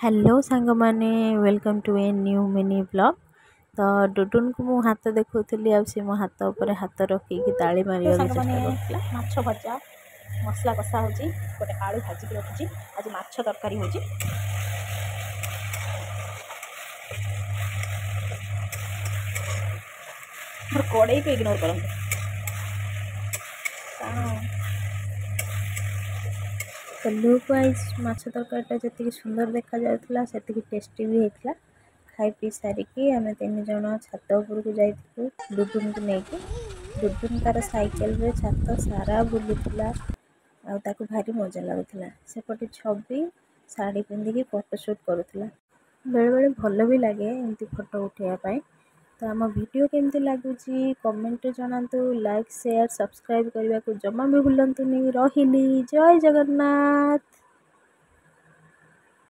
Hello ସାଙ୍ଗମାନେ, welcome to a new mini vlog। ତ ଡୁଡୁନକୁ ମୁଁ ହାତ ଦେଖାଉଥିଲି ଆଉ ସେ ମୋ ହାତ ଉପରେ ହାତ ରଖିକି ତାଳି ମାରିବାକୁ ସାଙ୍ଗମାନେ, ଚେଷ୍ଟା କରୁଥିଲା। ମାଛ ଭଜା, ମସଲା କଷା ହେଉଛି, ଗୋଟେ ଆଳୁ ଭାଜିକି ରଖିଛି। ଆଜି ମାଛ ତରକାରୀ ହେଉଛି। ମୋର କଡ଼େଇକୁ ଇଗ୍ନୋର କରନ୍ତୁ କାରଣ ତ ଲୁକ୍ ୱାଇଜ୍ ମାଛ ତରକାରୀଟା ଯେତିକି ସୁନ୍ଦର ଦେଖାଯାଉଥିଲା, ସେତିକି ଟେଷ୍ଟି ବି ହେଇଥିଲା। ଖାଇ ପିଇ ସାରିକି ଆମେ ତିନି ଜଣ ଛାତ ଉପରକୁ ଯାଇଥିଲୁ ଡୁଡୁନକୁ ନେଇକି। ଡୁଡୁନ ତାର ସାଇକେଲରେ ଛାତ ସାରା ବୁଲୁଥିଲା ଆଉ ତାକୁ ଭାରି ମଜା ଲାଗୁଥିଲା। ସେପଟେ ଛବି ଶାଢ଼ୀ ପିନ୍ଧିକି ଫଟୋ ସୁଟ୍ କରୁଥିଲା। ବେଳେବେଳେ ଭଲ ବି ଲାଗେ ଏମିତି ଫଟୋ ଉଠାଇବା ପାଇଁ। ତ ଆମ ଭିଡ଼ିଓ କେମିତି ଲାଗୁଛି କମେଣ୍ଟରେ ଜଣାନ୍ତୁ। ଲାଇକ୍, ସେୟାର, ସବସ୍କ୍ରାଇବ୍ କରିବାକୁ ଜମା ବି ଭୁଲନ୍ତୁନି। ରହିଲି, ଜୟ ଜଗନ୍ନାଥ।